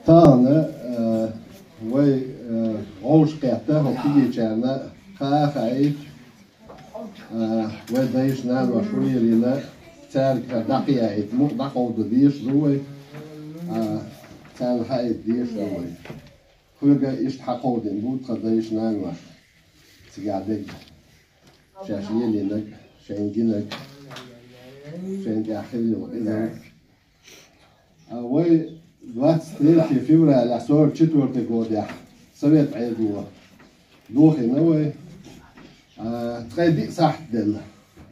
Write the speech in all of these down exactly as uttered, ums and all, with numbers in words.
Тахана, э, вай, э, гӀовш кхетта, хӀокху кегийчарна хаа а хаийта, э, вай дайша наноша хӀун лелийна, цаьрга хӀара дӀакхайкхийта, мукъа дӀакховда дезаш ду вай, э, царна хаийта дезаш ду вай. Кхуьга иштта хьакховдийна бу тхан дайша наноша цигахь дерг, шаьш лелийнарг, шайна гинарг, шайна тӀехь хилла йолу къинойн. А вай двадцать третье февраля сорок четвёртый годехь Совет Ӏедало дохийна вай, а, ткъе диъ сахьт делла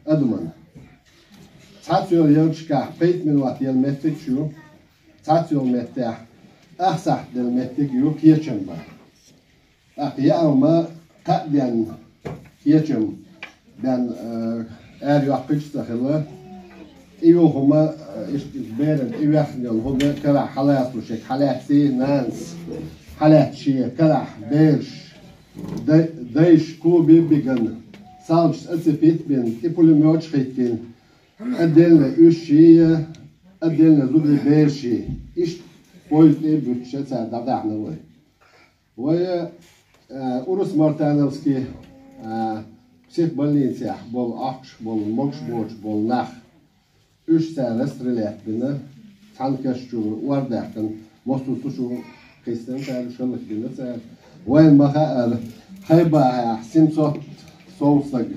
адамна. Цхьацца йолу ярташкахь пхийтта минот елла меттигаш ю, цхьацца йолу меттехь ах сахьт делла меттиг ю кечам бан. ТӀаккха яа ма кхаа денна кечам бен, э, ара йоккхуьйтуш ца хилла. ТӀеюху ма, э, иштта беран тӀевехна йолу хӀума карахь хьалацалуш ерг хьалаьцций, нанас хьалаьцна шен карахь бераш, дай-, дайша клубе а бигна, салчаш оцепить а бина, тӀе пулеметаш хӀиттийна, отдельно уьш ший, отдельно зудий бераш ший. Иштта поезд тӀе а буьттуш цара дӀадаьхьна вай. Вай, э, Урус-Мартановский, э, психбольницехь болу, ахча болу, могуш боцуш болу нах, уьш цара расстрелять бина, цхьана каш чу ор даьккхина, мосту цу чу кхиссина цара, шаллак бина цара. Вайна ма хаьара, Хайбахехь семьсот сов стаг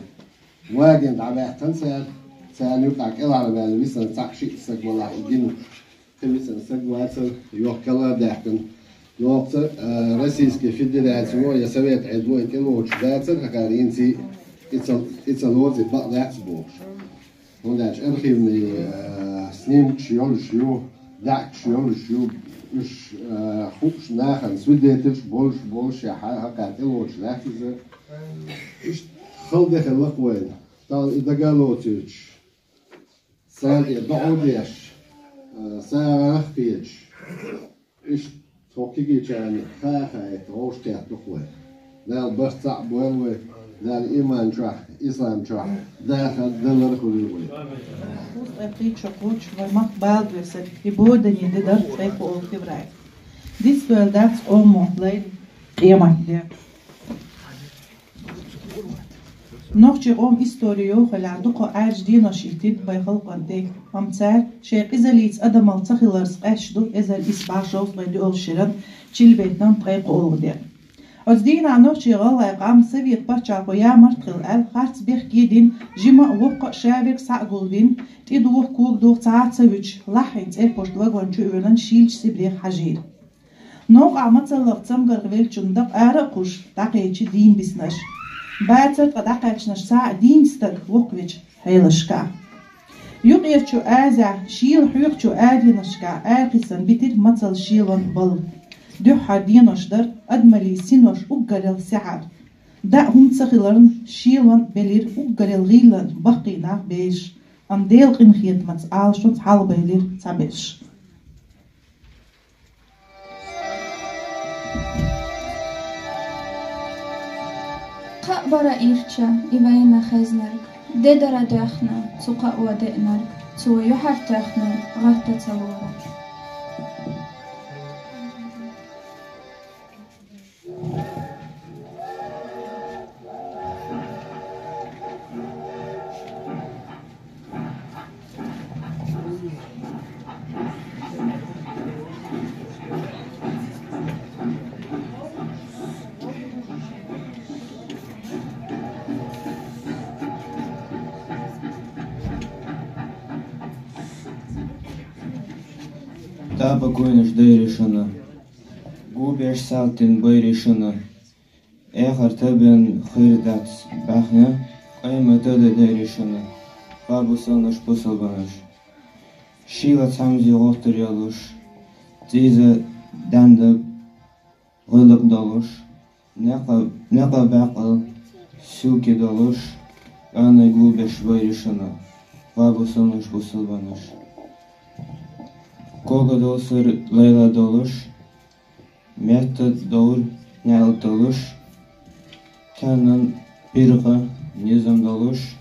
вагина дӀаваьккхина цара, царна юкъахь кӀелхьарваьлла висина цхьаъ-шиъ стаг валахь и гинарш. Кхин висина стаг вацара, йохкалла а даьккхина. Йоккхуца, а, Российская Федерация я Совет Ӏедало и тӀелоцуш дацара, хӀокхара хӀинца и ца, и ца лоцу, и бакъ дац бохуш. ХӀунда аьлча архивный, а, снимкаш йолуш ю, даьӀахкаш йолуш ю, уьш, а, хууш нахана свидетельш болуш, болуш я хьа-, хӀокхара тӀелоцуш дац иза. Иштта хала де хилла-кх вайна. Тахана и дага а лоцуьйтуш. Царна тӀе доӀа а деш, а, сагӀа а кхеташ, иштта тхо кегийчарна хаа а хаийта, вовшахкхетта ду-кх вай. Дала барт цхьаъ бойла вай, Дала иман чохь, ислам чохь дахар, далар а хуьлийла вай. Кхузткъе пхийтта шо кхочуш вай махка бала доьссира и боданийн де дара ткъе кхоалгӀа февраль. Дицдойла дац къомо лайна къематде. Нохчийн къоман истори йохалехь дукха Ӏаьржа денош хӀиттина вайн халкъана тӀе, амма цара шайн къизаллица адамалла ца хиларца къаьсташ ду эзар исс бӀе шовзткъе доьалгӀачу шеран чиллабейтта ткъе кхоалгӀа де. Оцу дийнахь нохчийн-гӀалгӀайн къам Совет пачхьалкхо ямарт хилла аьлла, харц бехке а дина, жима а, воккха а ша верг схьа а гулдина, тӀедуха, когадуха цхьа а ца вуьтуш, лаххьийн цӀерпошта вагон чу а воьллина, шийлачу Сибрех хьажийра. Новкъахь мацаллах цамгарх веллачун дакъа ара а кхуьссуш, дӀакхечи дийна биснарш. Бацара ткъа дӀакхаьчнарш схьа а дийна стаг воккхавечу хьелашкахь. Юккъерчу Азехь, шийла хьоьхучу аренашкахь аракхиссина битира мацалла шелонан балла. Дуьххьара денош дара адамаллин синош уггаре сехьара. ДӀа а хӀума ца хиларна, шелонан белира уггаре гӀийлина баккхий нах, бераш, амма Делан къинхетамца Ӏалашонца хьалабевлира цхьаберш. Кхаъ бара ирча и вайна хезнарг, де дара доьхна цу кхао деънарг, цо юьхьар тоьхна гӀатта ца лору. Тапа койнаш дайрий шуна, губеш салтин байрий шуна, эхар табен хир дац баьхна, къайма тада дайрий шуна, бабу санаш, бусалбанаш. Шийла цхьамзи гӀоттар йолуш, цӀийза даьнда гӀиллакх долуш, некъа, некъа баьккъал силки долуш, къанай гулбеш вайри шуна, бабу санаш, бусалбанаш. Кога долсар лайла долуш, метта довр нел долуш, теннан пиргӀа низам долуш,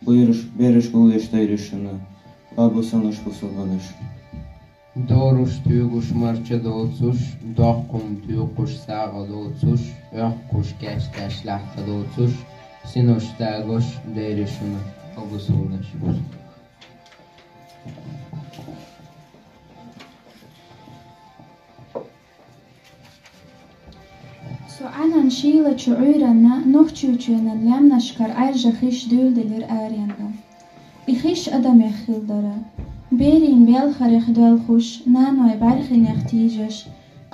бераш, бераш гулбеш дайри шуна, бабу санаш, бусалбанаш. Дораш туьйгаш марча доцуш, доккхум туькхуш сагӀа доцуш, оьхкуш каьш-каьш лаьтта доцуш, синош дагош дерриш шуна, хӀама сунаш. Со Ӏанан шийла чу Ӏуьйранна Нохчийчоьнан лаьмнашкара Ӏаьржа хиш дуьйладелира аренга. И хиш адамех хилла дара. Берийн белхарех доьлхуш, наной бӀаьрхинех тийжаш,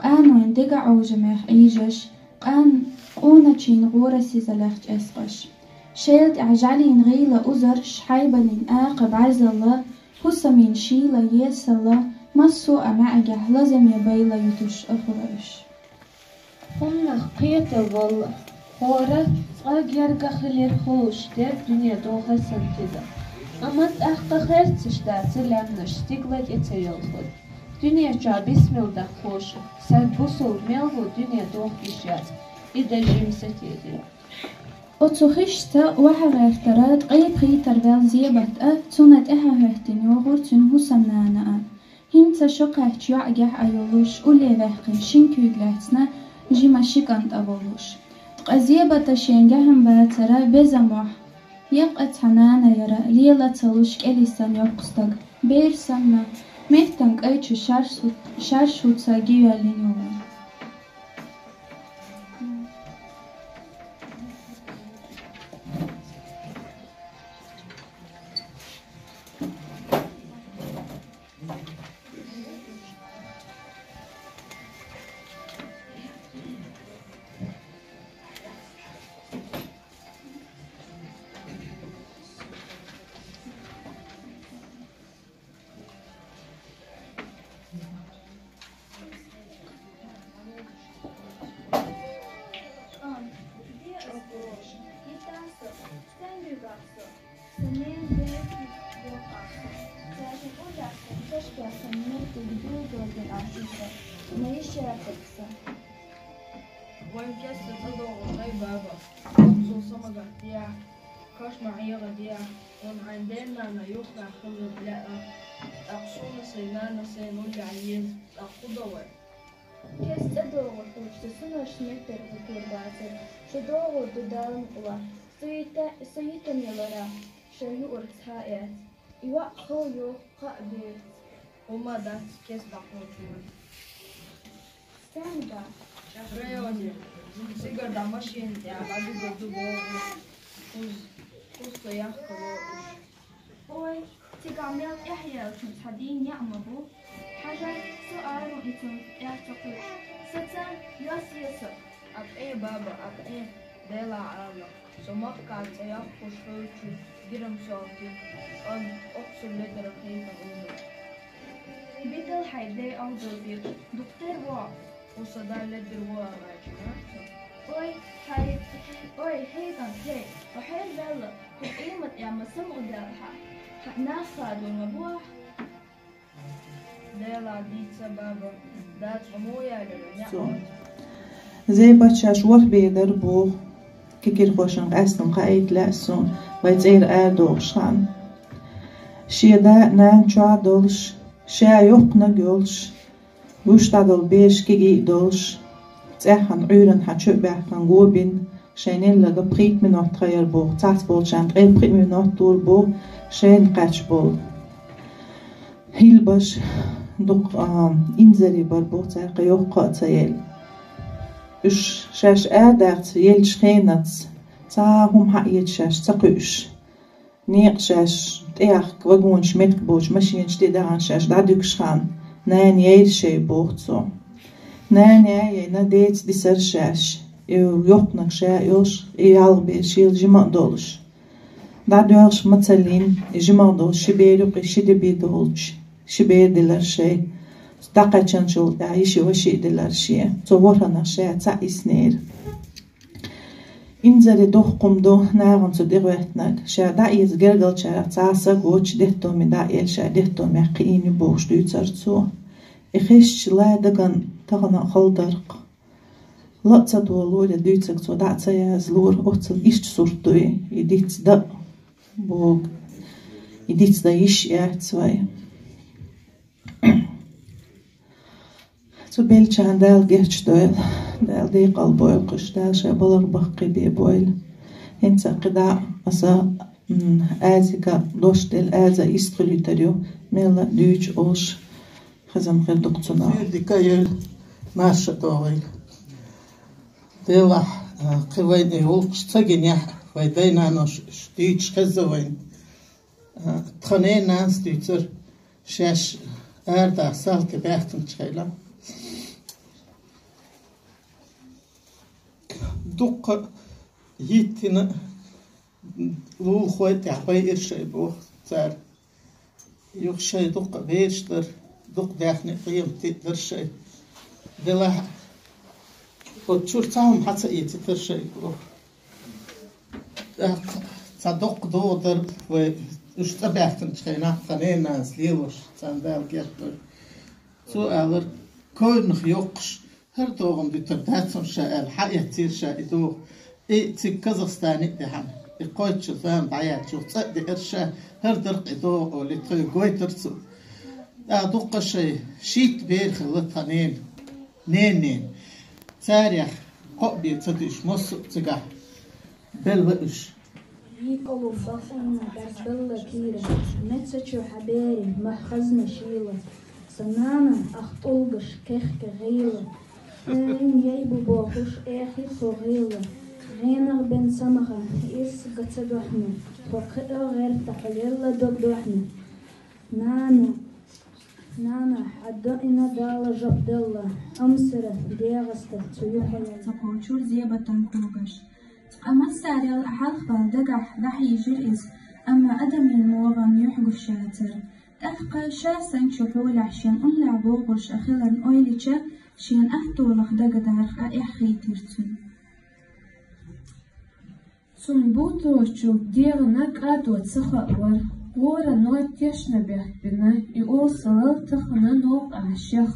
къаной дега Ӏовжамех Ӏийжаш, къан-, къуначийн гӀора сизалех чӀескъаш. Шел тӀехь жӀалин гӀийла узарш, хьайбанин акха бӀарзалла, хӀусамин шийла есалла, массо а маьӀигехь лазаме байла ютуш ахура уьш. ХӀуманах кхетавалла, хӀора цкъа герга хилира ховш дерг дуьне дохар санна тида. Амма тӀаккха херцаш дац лаьмнаш стигала тӀе ца йолхура. Дуьне чохь бисмилла даккхоша, саг бусулба мел ву дуьне дохкаш яц, и дан жима сатийдира. Оцу хишца охьагӀертара ткъе пхийтар ваьлла Зебат а, цунна тӀаьхьа хӀоьттина йогӀура цуьнан хӀусамнана а. ХӀинца шо кхаьчча йоӀагехь Ӏайолуш, улле ваьккхина шин куьйга лаьцна, жима ши кӀант а волуш. Ткъа Зебата шен гехьам бацара беза мохь. Еккъа цхьа нана яра, лела ца луш кӀелиссан йоккха стаг. Бер санна, меттан кӀайчу шаршу-, шаршуца гивеллина йолу. Вайн кеста цӀа догӀу дай баба, оццул самагатдехь, каш ма хьегӀадехь, вайн хьайн ден-нана юххехь хилла лаьа, тӀаккха суна сайн нана сайн уллехь еза, тӀаккха хӀун до вай? Кеста цӀа догӀурхьуш, сан сунарш меттара хӀуттур бацара, шу догӀур ду Дала мукъалахь, сан йита-, сан йитам ялара, шайн юург цхьа а яц. И ваъ хала йоху кхаа берца. ХӀума дац кеста дӀакхочур. Стенга? Районе. Цигарда машина тӀехь дӀадуьгур ду боху. Кхуза, кхуза со яхка ву уьш. Ой, цигахь мел тӀаьхьаеллачун цхьа дийна яа ма бу. Хьажа, со ару и цунна тӀехь ца кхуьуш. Саца, йос еза. Акъе, баба, акъе, Делахь ала, со махкахь цӀе йоккхуш хиллачу гирам салтий, ан, оццул ледара хӀейкъан уллу. Битал хьайн ден алдо бир, дукха тера ву? Хьо сан да ледара ву аьлла, чу нах со. Ой, хьай, ой, хӀейкъан, хей, хьо хьерваьлла, хьо къемат тӀехь ма самукъадаьлла хьан, хьан нах хадор ма бу ахь? Делахь дийца, баба, дас хӀума ялира, неӀ. Со. Зебат шаьш ворхӀ бегар боху, кегирхошна къаьстина хаийта лаьа суна, вайн цӀера арадохуш хаьа. Шен да а, нана чохь а долуш, ша йоккханиг а йолуш, гуш дӀадолу бераш кегий а долуш, цӀеххьана Ӏуьйранна хьан чу а баьхкина го бина, шайн элларг пхийтта минот тхайар боху, цхьацболчарна ткъе пхиъ минот тур боху, шайна кхаьчна болу. Хьилбаш дукха, а, инзаре бар боху, цаьрга йоккха а ца елла. Уьш шаьш арадаккха еллачу хенаца, цхьа а хӀума хьаэца шаьш ца кхуьуш. Некъа шаьш тӀеяхка вагонаш меттиг боцучу машинаш тӀе а дахана шаьш дӀадуьгуш хаьа, нана яйра шайн боху цо. Нана яйна деца дисара шаьш, и йоккханиг ша а йолуш, и ялх бер шийла жима а долуш. ДӀадоьлхуш ма ца лин, и жимах долуш ши бер юкъа ши де бен долчу, ши бер делара шайн. ДӀакхаьчначул тӀаьхьа йиши-ваши а делара шен. Цо ворхӀанах ша цхьаъ иснера. Инзаре доккха хӀума ду нахана цу тӀе гӀоьттинарг. Ша дӀаэца гергарчарах цхьа а саг воцуш деттоме дӀа а елла, ша деттомех кхиийна ю бохуш дуьйцура цо. И хезча, ла дагна тахана а хала дара-кх. Ла а ца долура, и дуьйцург цо дӀа а ца язлора, оццул иштта сурт ду и, и диц дан а богу, и диц дан йиш а яц вайн. Цу белчан Дала гечдойла, Дала декъал бойла уьш, Дала шайн балха баккхий бе бойла. ХӀинца кхидӀа аса, м, Азига дош делла, Аза ист хилийтар ю, мелла дуьйцу олуш, хезам хир ду-кх цунах. Дика йойла, марша догӀийла. Делахь, а, кхин вайна и гӀуллакхаш ца гинехь, вай дай-наноша дуьйцуш хезна вайна. А, тхан ненанас дуьйцура, шаьш арадаха Салке баьхкинчу хенахь. Дуккха йиттина лулахой тӀехь байира шайн, боху цара. Юха шайн дуккха бераш дара, дукха даьхни а, къематий а дара шайн. Делахь, оцу чуьра цхьа хӀума хьа ца эцийтара шайн, боху. ТӀаккха цхьа доккха догӀа дара вай, уьш цӀа баьхкинчу хенахь, тхан ненанас лелош, царна Дала гечдойла. Цо алара, койранах йоккхуш, хӀара догӀа-м дитар дац хьуна ша аьлла, хьаэцира ша и догӀа. И цига Казахстане а даьхьна, и кхойтта шо зама дӀаяьлча, цӀа а деара ша, хӀара дара-кх и догӀа олий, тхоьга гойтура цо. ТӀаккха дуккха шайн шийтта бер хилла тхан ненан, ненан ненан. Царех кхоъ бен ца дуьсуш, массо а цигахь белла уьш. Йикъалу бакъонна барзбелла кийра, меца чу хьан бери мохь хазна шийла. Сан нана ах тӀулгаш кехка гӀийла. Хьуьнан яй бу бохуш, эхи тхо гӀийла. ГӀенах бен самаха, иза га ца дохьна, тхо кхиа гӀерта хьо лелла дог дохьна. Нана, нана, хьан доӀина Дала жоп делла, амсара дегӀаста цу юххе. Ца кхочура зебатан когаш. Цкъа массарел а хьалхбала дагахь дӀахьийжира иза, амма адамийн могӀан юьхь гуш яцара. ТӀаккха ша санна чу хьолахь шен уллехь богӀуш а хиларна ойлича, шена аттолах дагадарх а эхь хийтира цуьнан. Цунна буточу дегӀана кӀадо ца хаавара. ГӀора нод тешна бехк бина, и олсалал тахана новкъа шех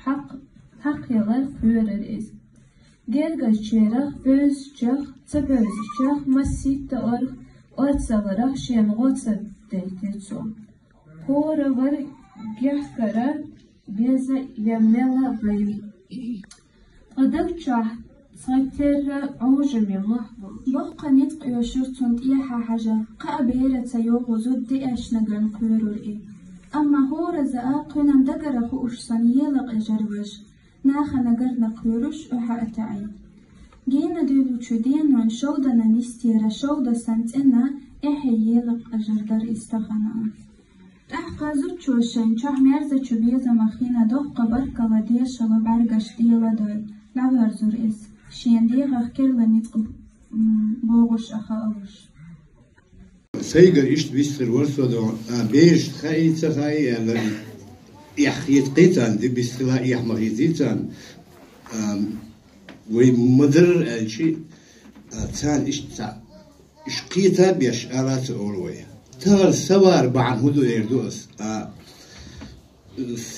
хьакх-, хьакхъялар кхоьрура иза. Гергарчарах, бевзачех, ца бевзачех, масийтта орх, оццаварах шена гӀо ца дайтира цо. ХӀора вара гехкара беза я мела вай. Ткъа даг чохь цхьатерра Ӏожаме мохь бу. Боккха ницкъ оьшура цунна тӀехьа хьажа, кхаа бера ца йогӀу зуда деашнаган кхоьрура и. Амма хӀоразза а кхуьнан дагара хууш санна ела къежар важа. Нахана гарна кхоьруш, охьа а таӀийна. Гена дуьйлучу денон шовдана нисдера шовда сан цӀена эхье ела къежар дара иза тахана. ТӀаккха зудчо шайн чохь мерзачу безамах йина доккха баркалла дешало бӀаьргаш деладой, дӀаверзура иза, шен дегӀах керла ницкъ, м, богӀуш а хаалуш. Сайгара иштта вистхир вара со догӀу, а, берашна хаий, ца хаий аьлла, эхь хета кхийцан, ди бистхила эхь ма хийций царна. А, вай ма-дарра аьлчи, а, царна иштта ца, уьш кхета а беш, ала а ца олу вай. Тахана савар бахьана хӀун ду эр ду ас, а,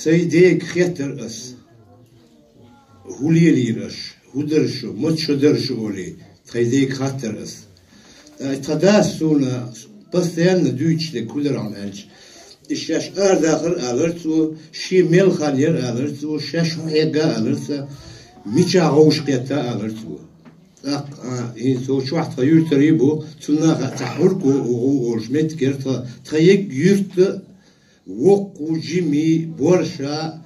сайн дега хеттара ас. ХӀун лелийра аша, хӀун дара шу, маца шо дара шу олий, тхайн дега хаттар ас. Ткъа тхан дас суна постоянно дуьйцуш дерг хӀун дара хьуна аьлча, и шаьш арадахар алар цо, шен мел хан яр алар цо, шаьш хӀун хьегга алар цо, мичахь гӀовш кхетта алар цо. ТӀаккха, а, хӀинца цо чохь тхан юьртарий бу, цунна а хаьа цхьа хьурко ву гӀу олуш меттигера тхан, тхан егга юьрта, воккху, жимий, борша,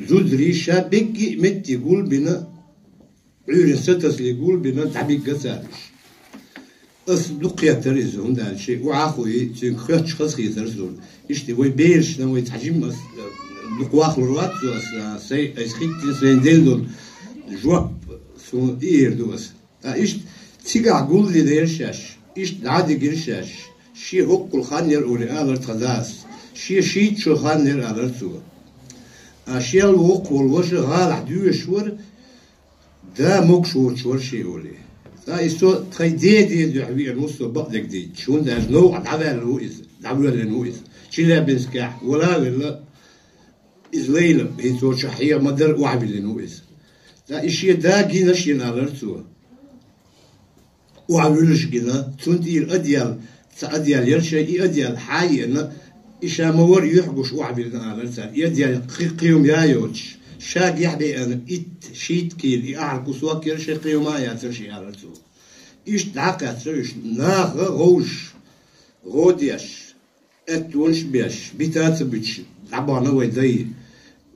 зударий ша бегги а метте гулбина, Ӏуьйранна сатасале гулбина, дӀабигга цара уьш. Ас дукха хеттара иза, хӀунда аьлча шен охьа а хуий, цуьнга хоьттуш хазахетара суна. Иштта вай берашна, вай цхьа жимма ас, э, дукха вахлур вац цо ас, а, сайн, ас хӀиттина сайна делла долу жоп суна и эр ду ас. Ткъа иштта цигахь гулдинера шаьш, иштта дӀа а дигира шаьш, шен хӀоккхул хан яр олий алар тхан дас, шен шийтта шо хан яр алар цо. Ткъа шел воккхаволу ваша гӀалахь доьшуш вара, да могуш воцуш вара шен олий. Ткъа и со тхайн деден дуьхьа веана ву со бакъдерг дийцча, хӀунда аьлча новкъа дӀаваьлла ву иза, дӀавоьллина ву иза. Челябинскехь вала а велла, иза лайна, хӀинца цо чохь хьеха ма-дарра охьавиллина ву иза. Ткъа и шен да гина шена алар цо. Охьавуьллуш гина, цунна тӀера одеял, цхьа одеял яра шайн, и одеял хьа а еана, и ша ма-варра юьхь гуш охьавиллина алар цара. И одеял кхи-, кхин хӀума я йоцуш, Ша гихь беана итт, шийтта кийла и ахьар кусок яра, ши кхийла а яцара ши, аьлар цо. Иштта дӀакхаьчар уьш, наха гӀовш, гӀо деш, аьттонаш беш, бита ца буьтуш, дӀабахана вай дай.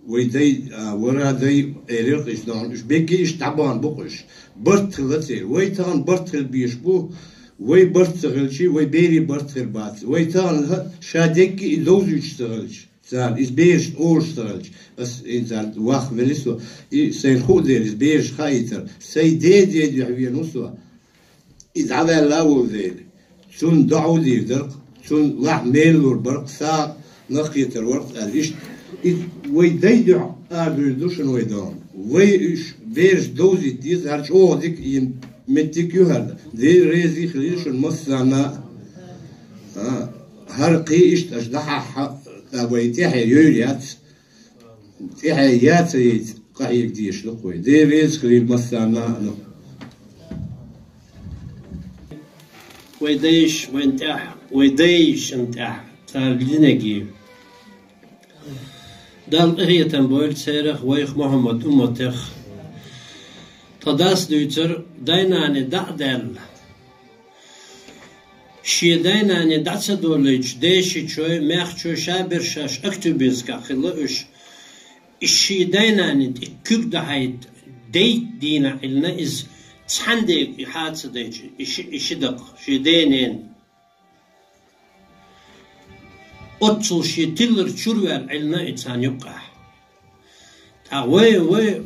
Вай дай, а, вара дай, элира кхы иштта, уьш бегги иштта дӀабахана бу-кх уьш. Барт хилла церан. Вай тахана барт хила безаш бу, вай барт ца хилча, вай берий барт хила бац. Вай тахана ша дегги и довзуьйтуш ца хилча, царна иза берашна олуш ца хилча, ас и царна ваха велли со, и сайна хуу дела, иза бераш хаийтар, сай ден ден дуьхьа вена ву со. И дӀаваьлла а волу дела, цунна доӀа дийр дара-кх, цунна лахь мел лур бара-кх, сагӀа нах кхетар вара-кх аьлла. Иштта, и вай дай дуьхьа арадуьйр ду шуна вай догӀу. Вай уьш бераш довзийта деза, хӀара чӀогӀа дика йина меттиг ю хӀара. Дела реза хилийла шуна массарна а. А, хӀара кхин иштта аша дӀахьахьа, а, вай тӀаьхье йойла яц. ТӀаьхье яц а яйца, къахьега дезаш ду-кх вай. Дела реза хилийла массарна а. Вай дайша вайна тӀехь, вай дайшна тӀехь, царга динарг. Далла къинхетам бойла церах, вайх, Мухьаммад умматех. Тхан дас дуьйцура, дай-нана дӀа а даьлла, шен дай-нана дӀа ца долуьйтуш, дешичой, маьхчой, шаберш шаьш активисташкахь хилла уьш. И шен дай-нана тӀе куьг дахьийта, дайта дийна Ӏиллина иза, цхьаьна дега и хьа а ца дайча, и ши, и ши дакъа, шен ден-ненан. Оццул шен тилар чуьра ваьлла Ӏиллина и царна юккъехь. ТӀаккха вай, вай,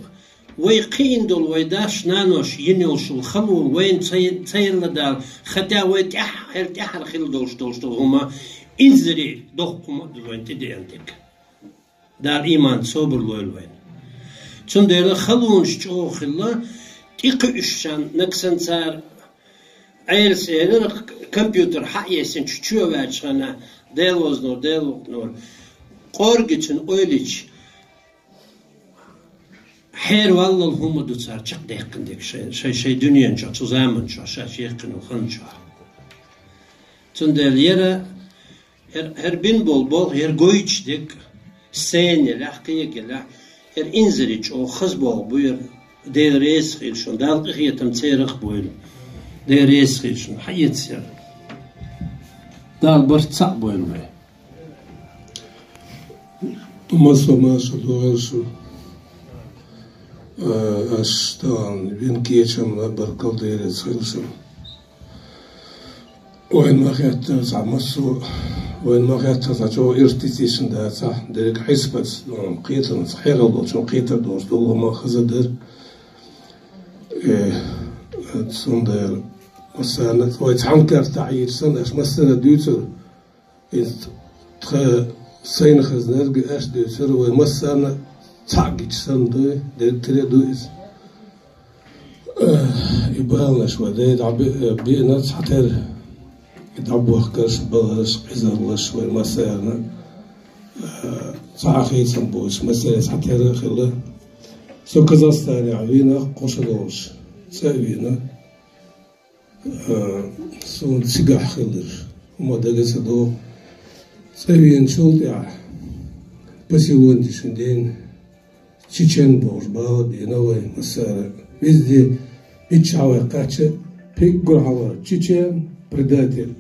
вай кхиъна долу вай дас-наноша йина йолуш йолу хало вайна ца, ца елла Дала, хатя вай тӀаьхьа, хӀара тӀаьхьара хилла долуш долуш долу хӀума, инзаре доккха хӀума а ду вайна тӀедеана дерг. Дала ийман, собар лойла вайна. Цундела халонаш чӀогӀа хилла, тӀекхуьуш санна, нагахь санна цара Ӏелас элира, компьютер хьаэцинчу чоь ваьлча хана, Дела вознор, Дела воккханор, къоргицун ойлича, хьераваллал хӀума ду цара чекхдаьккхина дерг шайн, шайн, шайн дуьнен чохь, цу заман чохь, шаьш яьккхина хан чохь. Цундела яра ХӀара, хӀара бина болу болх, хӀара гойтуш дерг, сцена елахь, кхин елахь, хӀара инзаре чӀогӀа хаза болх бу хӀара. Дела реза хила шуна, Дала къинхетам церах а бойла. Дела реза хила шуна, хьаэца хӀара. Дала барт цхьаъ бойла вай. Массо а маша догӀура шу. Э, аш тахана вина кечам а баркалла, Дела реза хила шуна. Вайна ма-хеттара цхьа массо а, вайна ма-хеттара цхьа чӀогӀа ирс дицийшна дацахь, дерриг хьисапаца, м, кхетамца, хьехал долчун кхетар долуш долу хӀума хаза дара. Э, цундела массарна а вай цхьана картахь Ӏийча санна, аша массара а дуьйцура. Иза тхан сайна хазнарг аша дуьйцура, вай массарна а цхьаъ гича санна ду, дерриг тера а ду иза. И баланаш вай дай дӀабиъ-, биъна цхьатерра, и дӀабохкарш, баларш, къизаллаш вай массарна, э, цхьа а хийцам боцуш, массаьрца цхьатерра а хилла. Со Казахстанехь вийна кхо шо долуш, цӀа а вийна. Э, суна цигахь хилира, хӀума дага ца догӀу. ЦӀа веначул тӀаьхьа, по сегодняшний день, чечен бохуш бала бина вай массара. Везде, миччахь вай кхаьчча, пхи уггар хьалха чечен, предатель.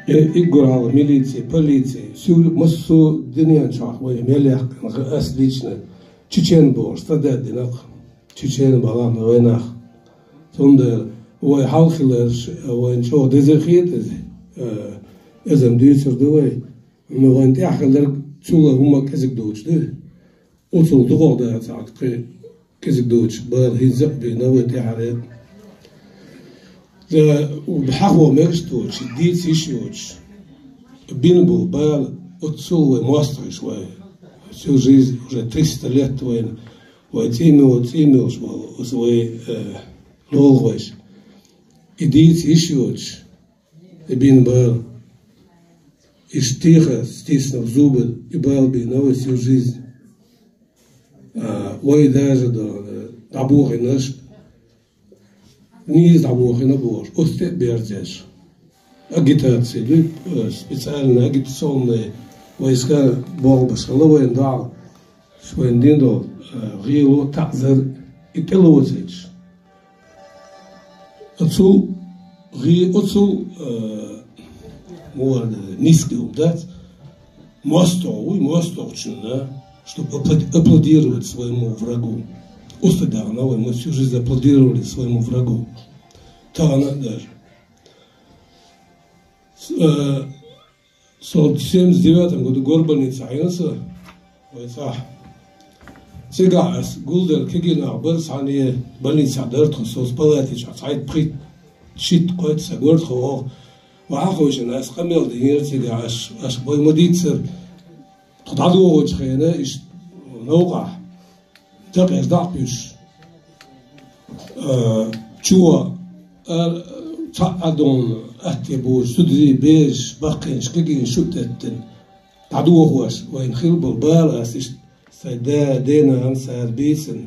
Э, уггар хьалха милици, полици, сюр-, массо а дуьнен чохь вай мел яьккхина, ха-, ас лично, чечен бохуш, стадаьддина-кх. Чечен балахь ма вайнах. Цундела вай хьалхалерш, вайна чӀогӀа деза хета иза. Э, иза-м дуьйцур ду вай. Амма вайна тӀехь хилларг цул а хӀумма кӀезиг доцуш ду. Оцул дукхах дацахь кхин кӀезиг доцуш бала хӀинца а бина вай тӀаьхьара. Э, хьахо мегаш доцуш, дийца йиш йоцуш. Бина бу бала, оццул вай мостагӀаш вай. Всю жизнь уже триста лет вайна. Вай цӀиймил-, цӀиймилш болу, оцу вай, э, лолхойш. И дийца йиш йоцуш, и бина бала. Иштта стиха, стиснув зуба, и бала бина вай всю жизнь. А, вай даже до, э, дӀабохийнарш, нийса дӀабохийна бохуш, оцу тӀе а берзеш. Агитация ду, э, специальные агитационные войска болх беш хилла вайна дуьхьал. Шоай дин долу гӀело, таӀзар и тӀелоцуьйтуш. Оцу гӀе-, оцу, э, муха аьлла, ниске хӀума дац. МостагӀа вуй, мостагӀчунна, чтобы аплод-, аплодировать своему врагу. Устадагна вай, мы всю жизнь аплодировали своему врагу. Тахана даже. Э, Со семьдесят девятом году горбольница хьийна со, вай цӀахь. Цигахь ас гулделла кегий нах бара, цхьаьна больницехь дара тхо, со палатичахь цхьайтта-пхийтта, шийтта-кхойтта стаг вара тхо оха. Ваха хойшина ас къамел динера цигахь, аш, аш вай ма дийццара. Тхо дӀадохучу хенахь иштта новкъахь. Дакъеш дӀа а кхуьссуш, а, чу а, а, цхьаъ а дона, атте бохуш, зударий, бераш, баккхийнаш, кегийнаш шу а теттина, дӀадохош вайна хилла болу бала ас иштта сайн да, дена, цара бийцина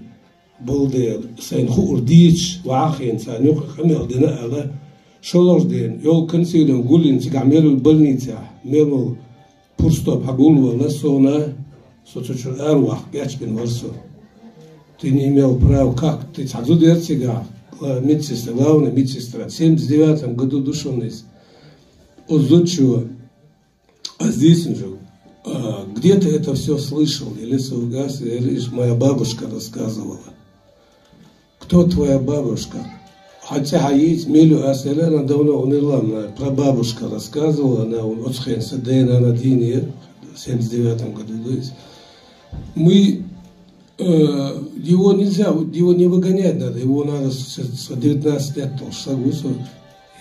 болу дела, сайна хуур дийцча, ваха хиъна царна юкъа къамел дина аьлла, шолгӀачу дена, йолу консилиум гулйина цигахь мел болу больницехь, мел болу пурстоп хьагулвалла, сона, со цу чуьра араваккха гечбина вара со. Ты не имел права, как ты, цхьа зуда яра цигахь, гла-, медсестра, главная медсестра, в семьдесят девятом году ду шуна иза. Оцу зудчо, ас дийцина шу, а, где-то это всё слышал, или со гас, или иш моя бабушка рассказывала. Кто твоя бабушка? Хьан цӀе хьан йийца мила ю ас, элира, она давно умерла, моя прабабушка рассказывала, она, оцу хенахь сан дена, нана дийна яра, семьдесят девятом году ду иза. Мы, э, его нельзя, его не выгонять надо, его надо с, с девятнадцати лет, толш стаг ву со,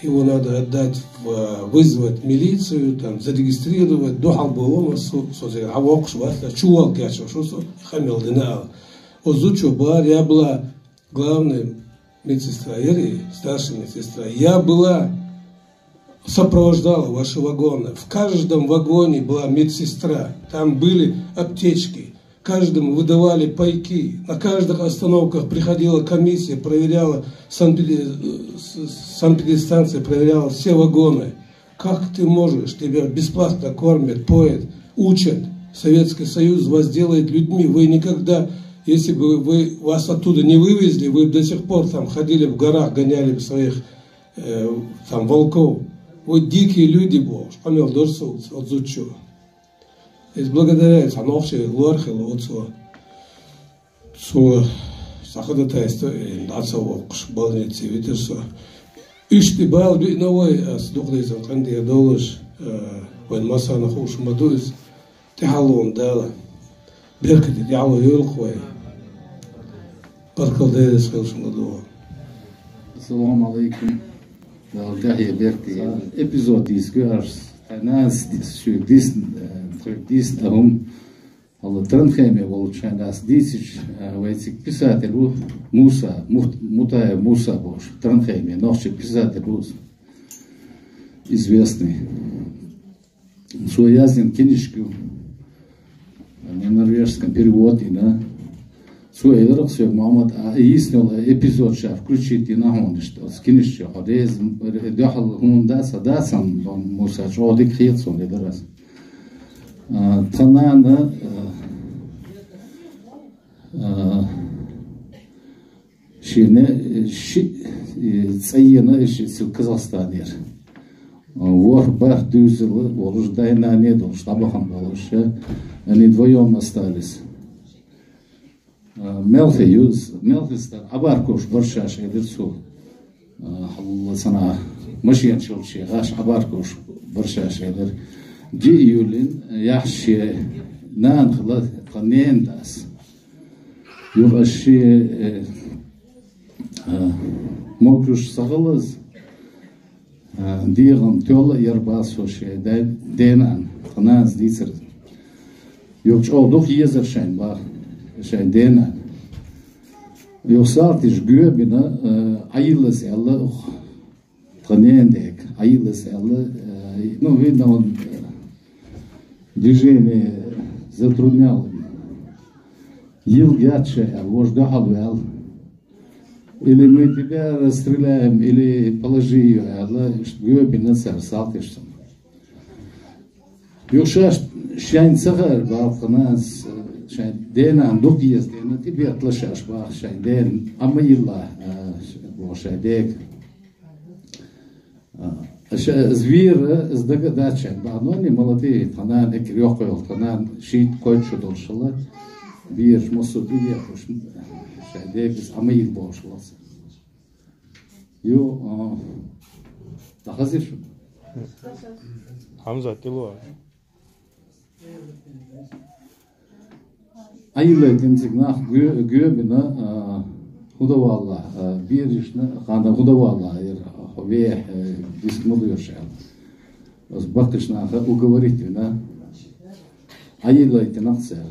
его надо отдать в, вызвать милицию, там, зарегистрировать, дуьхьал боху, со, со, со, а воккхуш вац, чувал кечваш ву со, къамел дина ала. Оцу зудчо бара, я была главная медсестра, яра и старшая медсестра. Я была, сопровождала ваши вагоны. В каждом вагоне была медсестра. Там были аптечки. Каждому выдавали пайки. На каждых остановках приходила комиссия, проверяла санпеди-, э, с-, санпидстанция, проверяла все вагоны. Как ты можешь? Тебя бесплатно кормят, поят, учат. Советский Союз вас делает людьми. Вы никогда, если бы вы, вас оттуда не вывезли, вы бы до сих пор там ходили в горах, гоняли бы своих, э, там, волков. Вы дикие люди, бохуш, къамел дора со оцу зудчо. Иза благодаря цхьа нохчи лор хилла оцо. Цо схьа ходатайство йина, дӀа ца воккхуш, больнице витира со. Иштта и бала биъна вай, ас дукха дийцина къинтӀера долуш, э, вайн массарна хууш ма ду иза. ТӀаьхьалонан Дала беркате тӀаьхьало йойла-кх вай. Баркалла, Делера хилла ма ду. Ассаламу алейкум. Дала тӀаьхье беркате. Эпизод дийцар аш. Нанас шуьга дийцина, э, тхоьга дийцина хӀума. Хьала Транхайме волчу хенахь ас дийцича, а, вай цига писатель ву Муса, Мут-, Мутаев Муса бохуш, Транхайме нохчийн писатель ву, известный. Цо яздина кинишка ю, а, на норвежском перевод йина. Цо элира соьга, Мухьаммад, а, йийцина йолу эпизод ша включить йина хьуна иштта оцу кинишка чохь. Реза, дуьхьал хӀунда дац, дац сан, Муса, чӀогӀа дика хета суна, элира ас. А, тхан нана, а, а, шена, э, ши, э, цӀа йина, и ши цу Казахстанера. А, ворхӀ-бархӀ дуьйзина волуш, дай-нана долуш, дӀабахана болуш, э, они вдвоём остались. А, мелхи ю, мелхи стар, Ӏабаркуш бара шаьш, элира цо. А, хьалла санна, машенаш йолчу гӀаш Ӏабаркуш бара шаьш, элира. Диъ июлин яхьаш шен нана хилла тхан ненан дас. Юха шен, э, а, мокуш ца хилаза, а, дегӀан тоьлла а яра бах со шен дай-, денан, тхан нанас дийцар. Юха чӀогӀа дукха езар шайна бах, шайн денан. Юха салтиша гоьбина, а, Ӏайиллаза аьлла, ух, тхан ненан дега, Ӏайиллаза аьлла, а, ну, видно, он, э, движение затруднял. Йилла гечйи аьлла, вожа дуьхьал ваьлла. Или мы тебя расстреляем, или положи её, аьлла, иштта гоьбина цара салтиша цунна. Юха шаьш шайна ца хаар баьлханас, шайн денан дукъ еза дена, тӀебеттала шаьш баха шайн дена, амма йилла, бо шайн дега. Аша, из вера, из дага дац шайн баха, но не молодые, тханан, экир йоккхайол, тханан, шийтта кхойтта шу долуш хила, бераш массо а тӀебетталуш, шайн дега из амма йилла бохуш вац. Ю, а, дӀахазир шу? Хьамзат, тӀело. Айлай тӀемциг нах гуьбина, а, хӀун дан валла, а, берашна, ханна хӀун дан валла, яра, вехь, а, диск ма лоьраш аьлла. Ас баккхаш наха уговорить вина. Айлай тӀенах цара.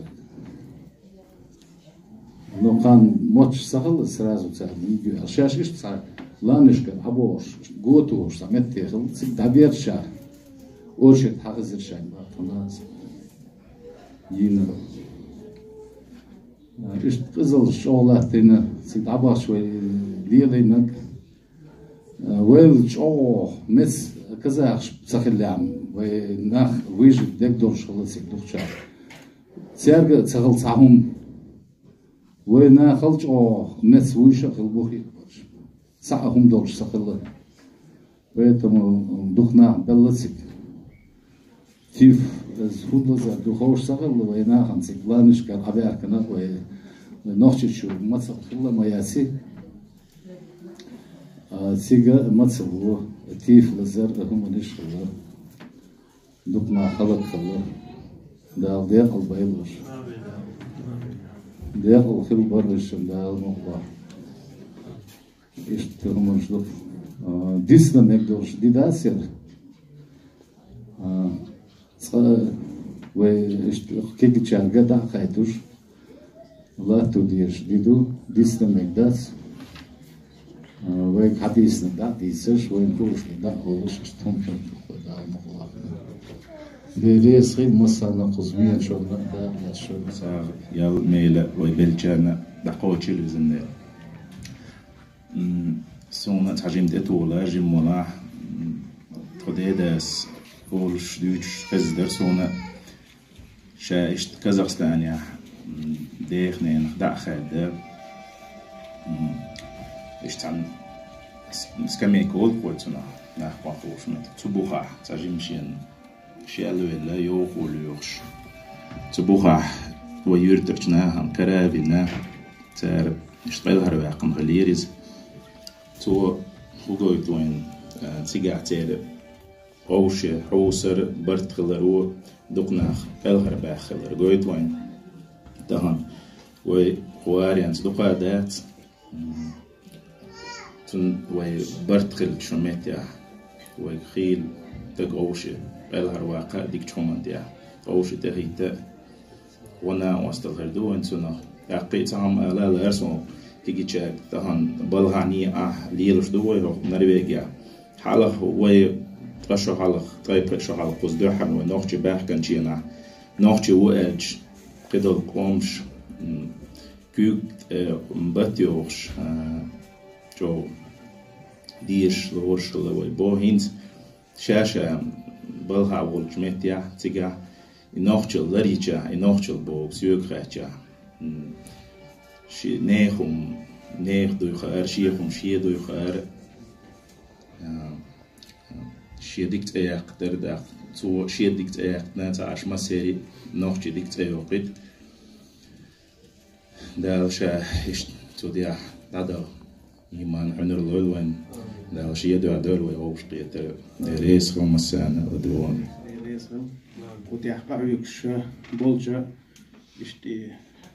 Ну, кхана мотт ца хилла сразу царна йийгар. Шаьш иштта цхьа ланнашкара хьабогӀуш, готош цхьа метте хилла, цига дӀаберза ша. Очередь хьахазира шайн баттана йийна. Иштта къизаллаш чӀогӀа латтийна, цига дӀабахча вай лелийнарг. Вайл чӀогӀа меца казахаш ца хиллехь, вай нах вижа дегдолуш хилла цига дукхачара. Цаьрга а ца хилла цхьа хӀума. Вай нахал чӀогӀа меца вуйша а хилла бу хиъ барш. Цхьа а хӀума долуш ца хилла. Поэтому дукха нах белла цига. Тиф, из хӀун лазар ду ховш ца хилла, вай нахана цига ланнашкара хьабаьхкина, вай, вай Нохчийчу мацалла хилла ма яци. А, цига мацалла ву, тиф лазар, а, хӀуманаш хилла. Дукха нах хӀаллакьхилла. Дала декъал байла уьш. Декъал хила баррашна Дала мукъ лахь. Иштта хӀуманаш ду. А, дисна мега долуш ди дац яра. А, цкъа вай иштта кегийчаьрга дӀа а хайтуш, латто дезаш ди ду, дисна мега дац. А, вайга хьадийцинарг дӀа а дийцаш, вайна хууш дерг дӀа а хууш, иштта хӀума хӀума ду, Дала мукъ лахь. Дела реза хила массарна, кхуза веначунна а, Дала лаьцначунна а. СагӀа ял мела вай беллачарна дӀакхочийла везан Дела. М, суна цхьа жима тӀетола, жима молахь, м, тхо дедас олуш, дуьйцуш хезна дара суна, ша иштта Казахстанехь, м, дех-ненах дӀа а хаьдда, м, иштта цхьана с-, скамейка олу кхо цунах, нах кхойкхуш меттиг. Цу бухахь цхьа жима шена шел велла, йовхо лоьхуш. Цу бухахь вай юьртарчу нахана кара а вина, цара иштта кӀелхьарваьккхина хилира иза. Цо хӀу гойту вайна, а, цигахь церан къовше, хьовсар, барт хиларо, дукха нах кӀелхьарбаьхна хилар гойту вайна. Тахана вай кху аренца дукха дац. М, цунна вай барт хилчу меттехь, вайга хийла дага къовше, кӀелхьарваккха а дикачу хӀуманна тӀехь, къовше тӀехӀитта а, вон накъосталла хир ду вайн цунах. ТӀаккха и цхьа хӀума ала а лаьара суна кегийчаьрга, тахана балхахь некъахь лелаш ду вай хӀокху Норвегехь. Хьалха вай ткъа шо хьалха, ткъе пхи шо хьалха кхуза дуьххьара вай нохчий баьхкинчу хенахь, нохчий ву аьлча, кхидолу къомаш, м, куьйга тӀе, э, бат йохуш, э, чӀогӀа дезаш, лоруш хилла вай. Бо хӀинца ша-ша балхахь волчу меттехь, цигахь и нохчалла ларйичахь, и нохчалла боху соьга хаьттичахь, м, шен нехан хӀума нехан дуй хаьара, шен хӀума шен дуй хаьара. Э, шен дика цӀе яккха дара, тӀаккха цо шен дика цӀе яьккхина, ца Ӏаш массеран а нохчий дика цӀе йоккхуьйту. Дала ша иштта цу тӀехь дӀадала иман, хьуьнар лойла вайн. Дала шен дуьхьа дойла вай вовшахкхетар. Дела реза хила массарна а дугӀу. Дела реза хила. Кху тӀехь къахьоьгуш болчу иштта и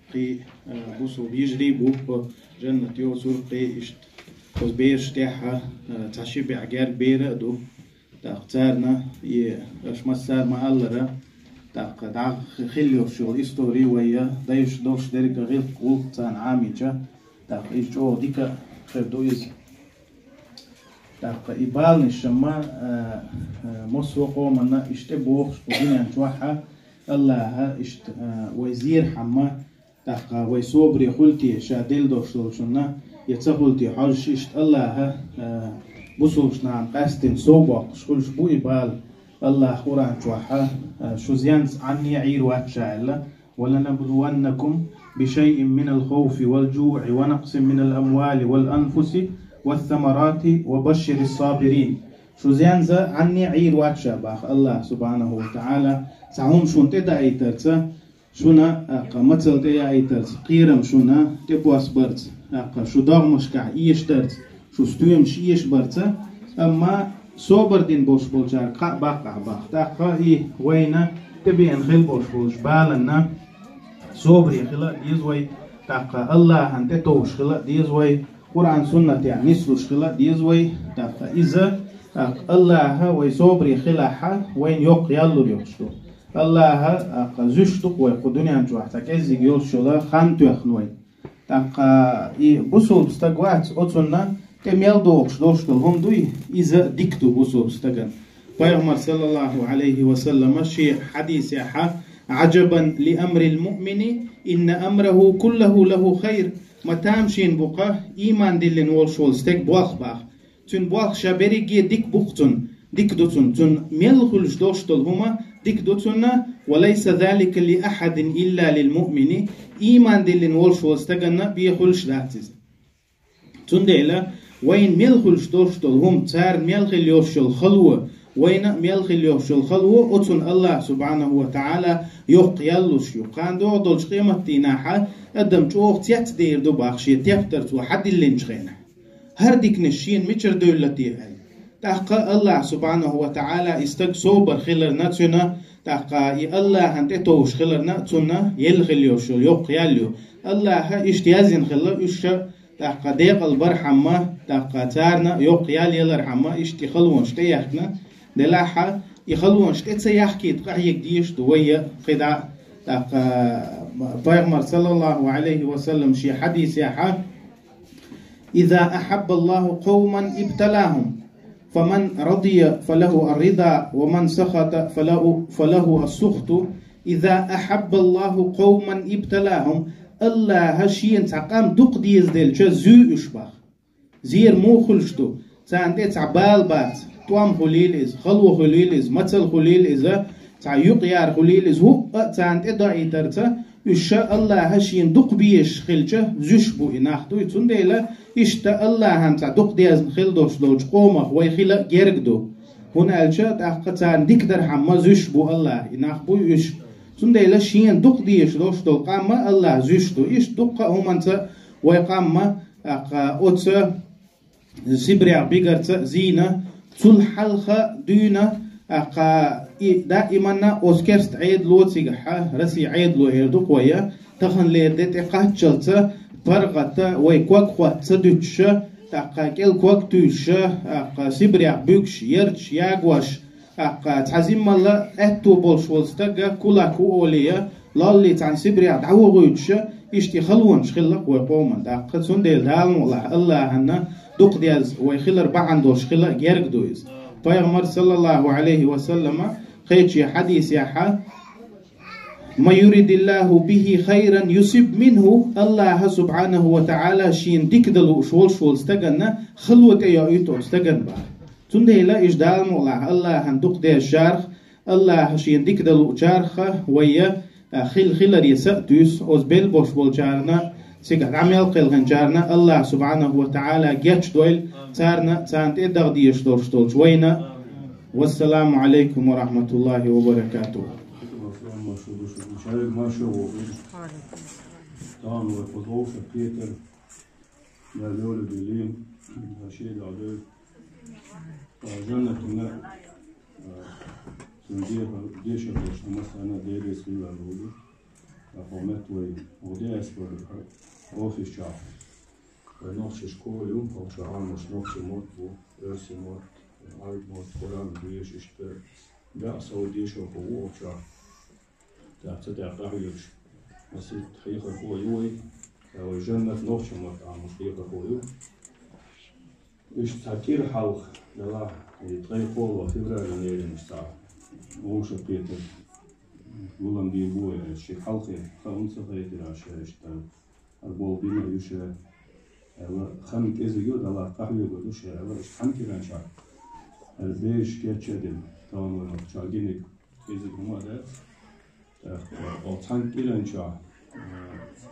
кхин, а, бусалба йижарий бу, хӀокху жаннат йоцург кхин иштта. Оцу бераш тӀехь, а, цхьа ши бӀе герга бер а ду. ТӀаккха царна и аша массара а ма-аллара, тӀаккха дӀа хи-, хилла йолуш йолу истори вай, дайша долуш дерг гӀиллакх-гӀуллакх царна Ӏамийча, тӀаккха иза чӀогӀа дика а хир ду иза. ТӀаккха и баланаш ма, а, а, массо а къоманна иштта бохуш, кху дуьнен чохь а, Аллаха иштта, а, вай зерхьама, тӀаккха вай собаре хуьлу те ша делла долуш долчунна, я ца хуьлу те хьожуш, иштта Аллаха, а, бусалбачу нахана къаьсттина сов боккхуш хуьлуш бу и бала. Аллах Къуръан чохь а, шу зенца Ӏанне Ӏийр вац ша аьлла: «ولنبلونكم بشيء من الخوف والجوع ونقص من الأموال والأنفس والثمرات وبشر الصابرين». Шу зенца Ӏанне Ӏийр вац ша, баха Аллах субхьанаху ва таӀала, цхьа хӀума шуна тӀедаийтарца, шуна, тӀаккха, мацалла тӀеяийтарца, кхерам шуна тӀебоссабарца, тӀаккха, шу догӀмашкахь эшдарца, шу стоьмаш эшабарца, амма собар дина болуш болчаьрга кхаъ баккхахь баха. ТӀаккха и вайна тӀебеана хила болуш болчу баланна собаре хила а деза вай, тӀаккха Аллахьан тӀетовжуш хила а деза вай, Къуръан-суннатехь нислуш хила а деза вай, тӀаккха иза, тӀаккха Аллаха вай собаре хилахьа, вайна йоккха ял лур йолуш ду. Аллаха, тӀаккха, зуьйш ду-кх вай кху дуьнен чохь цхьа кӀеззиг йолуш йолу хан тоьхна вай. ТӀаккха и бусулба стаг вац, оцунна тӀе мел догӀуш долуш долу хӀума дуй, иза дика ду бусулба стагана. Пайхамар, саллаллаху Ӏалайхи ва саллама, шен хьадисехьа: «عجبا لأمر المؤمن إن أمره كله له خير». Ма тамашийна бу-кха ийман диллина волуш волу стеган болх, баха. Цуьнан болх ша берриге дика бу-кх цунна, дика ду цунна, цунна мел хуьлуш долуш долу хӀума дика ду цунна, «وليس ذلك لأحد إلا للمؤمن», ийман диллина волуш волу стаганна бен хуьлуш дац иза. Цундела вайна мел хуьлуш долуш долу хӀума, царна мел хила йолуш йолу хало, вайна а мел хила йолуш йолу хало, оцунна Аллах субхьанаху ва таӀала йоккха ял луш ю. Кхана догӀу долчу къематдийнахьа адам чӀогӀа цецдийр ду, баха, шен тептар цо хьадиллинчу хенахь. ХӀара диканаш шена мичара девлла те аьлла. ТӀаккха Аллах субхьанаху ва таӀала и стаг собар хиларна цуьнан, тӀаккха и Аллахьан тӀетовжуш хиларна цунна елла хила йолуш йолу йоккха ял ю. Аллаха иштта яздина хилла, уьш ша, тӀаккха, декъал бархьама, тӀаккха, царна йоккха ял ялархьама, иштта и халонаш тӀеяхкина, делахьа, и халонаш тӀе ца яхкийта къахьега дезаш ду вай а кхидӀа, тӀаккха, Пайхамар, саллаллаху Ӏалайхи ва саллам, шен хьадисехьа: «إذا أحب الله قوما ابتلاهم، فمن رضي فله الرضا، ومن سخط فله، فله السخط. إذا أحب الله قوما ابتلاهم». Аллаха шена цхьа къам дукха дезаделча, зуьй уьш, баха. Зера муха хуьлуш ду? Царна тӀе цхьа бала бац, тӀом хуьлийла иза, хало хуьлийла иза, мацалла хуьлийла иза, цхьа юкъаяр хуьлийла иза, хӀуъа а царна тӀе доуьйтарца, уьш ша Аллаха шена дукха безаш хилча, зуьйш бу и нах дуй. Цундела иштта Аллахьан цхьа дукха дезна хила долуш долчу къомах вай хила а герга ду. ХӀунда аьлча тӀаккха царна дика дархьама зуьйш бу Аллаха, и нах буй уьш. Цундела шена дукха дезаш долуш долу къам а Аллаха зуьйш ду. Иштта дуккха а хӀуманца вай къам а, тӀаккха, оцу Сибрех бигарца а зийна, цул хьалха а дуьйна, тӀаккха, и даиманна оцу керста Ӏедало цигахьа, Россия Ӏедало эр ду-кх вай, таханлера де тӀе кхаччалца паргӀата вай ког хӀотта ца дуьтуша, тӀаккха кӀел ког туьйсуша, тӀаккха Сибрех буьгуш, ярташ ягош, тӀаккха цхьа зиммалла аьтто болуш волу стаг, кулак ву олий, лоллий цхьана Сибрех дӀавохуьйтуша, иштта и халонаш хилла-кх вай къоман. ТӀаккха цундела Дала мукъалахь Аллахьанна дукха деза вай хилар бахьана долуш хила а герга ду иза. Пайхамар, саллаллаху Ӏалайхи ва саллама, кхечу хьадисехьа: «من يرد الله به خيرا يصب منه», Аллаха субхьанаху ва таӀала шена дика дан лууш волуш волу стаганна хало тӀейоуьйту оцу стагана, баха. Цундела иштта Дала мукъалахь Аллахьан дукха дезачарах, Аллаха шена дика дан луучарах вай а хила хиларе са а туьйсу, оцу белла болуш болчарна, цигахь дӀа мел кхелхинчарна Аллаха субхьанаху ва таӀала гечдойла царна, царна тӀе а даха дезаш долуш долчу вайна. Вассаламу Ӏалайкум ва рахматуллахи ва баракатуху. Шайга маршо вохуьйту. Тахана вай кхуза вовшах кхетар. Дала йолу дуьллий, ша шен дӀа дуьллу. Ткъа жаннатана, а, цуьнан дехар, дешар долуш, массарна а Делера сийлахь волу. Ткъа хьо метта вай, хьо де ас вара, офис чохь. Вай нохчийн школа ю, хьо чохь Ӏамош нохчийн мотт бу, оьрсийн мотт, Ӏарбийн мотт, Къуръан дешаш, иштта баьа сов дешархо ву хьо чохь. ТӀаккха цу тӀехь къахьоьгуш, масийтта хьехархо ю вай, ткъа вай жаннат нохчийн мотт Ӏамош хьехархо ю. Иштта цхьа кӀира хьалха, делахь, и ткъе кхоалгӀа февралан лерина цхьа вовшахкхетар гулам бийр бу вай, ши хьалхе, хаам ца хетира ша иштта. ХӀара болх бина а ю ша, аьлла, хан кӀезиг ю, делахь къахьоьгур ду ша, аьлла, иштта хьан кӀиранчохь. ХӀара бераш кечъян дина. Чагиниг изиг хӀума дац. Э, оцу цхьана кӀиран чохь, э,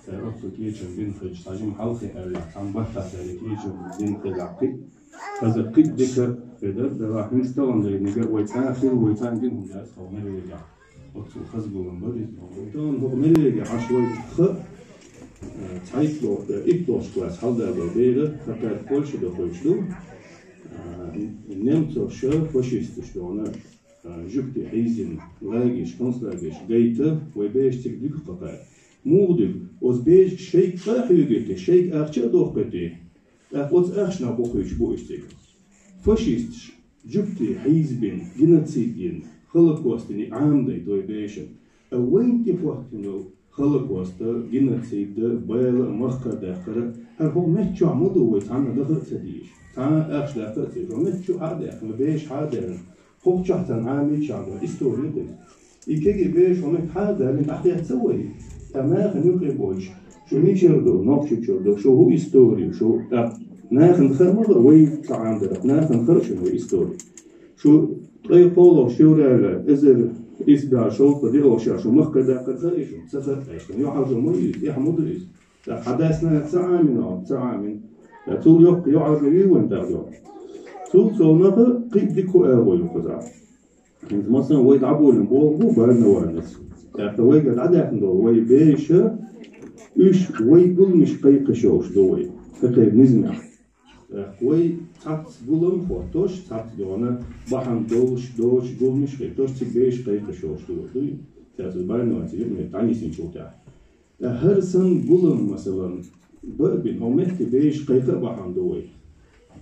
цара оццул кечам бина хилча, цхьа жима хьалхе аьлла, цхьана баттахь цара кечам бина хилахь кхин а, хаза кхин а дика хир дара, делахь хӀинца тахана дерриге а вай цхьаьна хилла, вай цхьаьна гина хӀума дац, хӀокху мел вегахь. Оццул хаза гулам бара иза. Тахана хӀокху мел вегахь Ӏаш вай хаа, э, цхьайтталгӀа, э, итталгӀачу классе хьалдала бер, хӀокхара Польша дохуьйтуш ду. Э, немцоша, фашисташа дуьхьал а, жуьгтий хьийзина, лагераш, концлагераш гайта, вай бераш цига дуьгу кхакхаьа. Муха дуьгу? Оцу берашка шайга къа а хьоьгуьйтий, шайга ахча а дохкуьйтий, тӀаккха оцу ахчанах бохуьйтуш бу уьш цига. Фашисташа жуьгтий хьийзабина, геноцид йина, Холокост йина Ӏамадайта вай берашна. А вайна тӀе хӀоттийна долу Холокоста, геноцида, бала а, махкара даккхара, хӀара хӀокху меттан чохь ма ду вай цхьанна даха а ца дезаш, цхьа а ахча даккха а ца дезаш, хӀокху меттан чу хьа а даьккхина, вай бераш хьа а даьккхина, хӀокху чохь царна Ӏамийча а ду, истори ду. И кегий бераш хӀокху меттан хьа а далийна, ахь детташ ца вай? ТӀаккха нахана юкъе бойтуш, шу мичара ду, Нохчийчуьра ду, шу хӀун истори, шу тӀаккха нахана хаа ма хаа вай ца Ӏамадарх, нахана хаа шуна вай истори. Шу ткъе кхоалгӀа февраль эзар исс бӀе шовзткъе диъалгӀа шо шу махкара даккхар хаьий шуна? Ца хаьа аьлла, юьхьӀаьржо ма ю иза, эхь ма ду иза. ТӀаккха хьан дас-нанас ца Ӏамийна, ца Ӏамийна. ТӀаккха цул йоккха юьхьӀаьржо юй вайн тӀехь? Цул совнаха кхин а дика хӀу агӀо ю кхузахь. ХӀинца, масала, вай дӀаболийна болх бу Барнованаца. ТӀаккха вайгара дӀадаьхна долу вай бераша, уьш вай гуламаш кхайкхаш йолуш ду вай, хӀокхеран низамехь. ТӀаккха вай цхьацца гулам а хӀоттош, цхьацца дуьхьал бахьана долуш, доцуш гуламаш а хӀиттош, цига бераш кхайкхаш йолуш ду вай, дуй? Цаьрца Барнованаца юкъаметтиг дӀанисйинчул тӀаьхьа. ТӀаккха хӀара санна гулам, масалан, бан а бина, хӀокху метте бераш кхайкха а бахьана ду вай.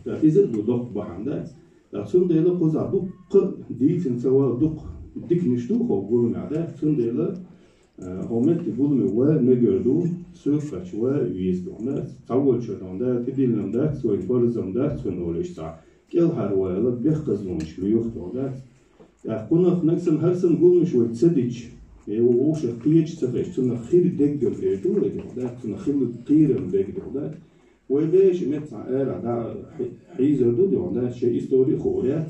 ТӀаккха иза а ду доккха бахьана, дац? ТӀаккха цундела кхузахь дуккха а дийцина ца вала, дуккха диканаш ду хӀокху гуламехь, дац? Цундела, а, хӀокху метте гуламе ван мегар ду, суьрташ ван веза ду, дац? Цхьаволчунна, да, тидиллина дац, вайн парзам дац, вайн олуш цхьа. КӀелхьарвала бехказлонаш лоьху тхо, дац? ТӀаккха кхунах нагахь санна хӀара санна гуламаш вай ца дича, я вовшах кхеташ ца хезча, цунах хир деггам эр ду вай, дац? Цунах хилла кхерам бег ду, дац? Вай бераш и метта цхьана арахь дӀа хьи-, хьийзар ду, дац? Шайн истори а хуур яц,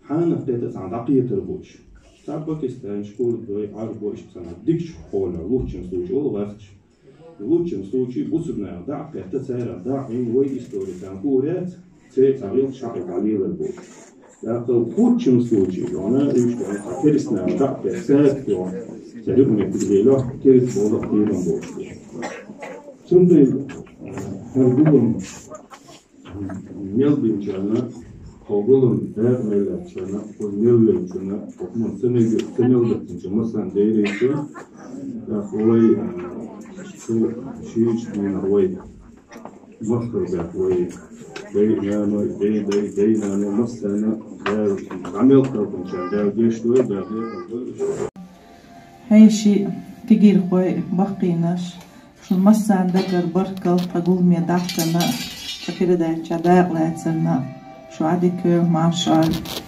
хьанах кхета цхьана дӀакхетар бу уьш. Цхьа пакистанцаш, курдой, Ӏарбой, иштта цхьана дикачу хьолехь, лучшем случае олу гӀазкхаша. Лучшем случае бусурнах дӀа а кхетта, царах дӀа а Ӏийна, вай истори царна хуур яц, церан цхьа гӀиллакхаш хьакъехь дӀалелар бу. ТӀаккха худшем случае, вана уьш вана цхьа керстанах дӀа а кхетта, цаьрца вана, церан юкъаметтиг лело, керста болу кхерам болуш бу. Цундела, э, хӀара гулам мел бинчарна, хӀокху гулам дакъа мел лаьцначарна, хӀокху мел веанчунна, хӀокху ца мел, ца мел дацначу массарна дерриг а, тӀаккха вай, а, шу шийтта дийнахь вай, махкара баьхна вай, дай-наной, дай-дай, дай-наной, массарна, Дала, дӀа мел кхайкхинчарна Дала гечдойла, Дала декъал дойла. ХӀей шиъ кегийрхой, баккхийнаш, шун массарна дагара баркалла тхан гуламе дахчанна, тхан передача дакъа лаьцарна, шу Ӏадика йойла, марша Ӏойла.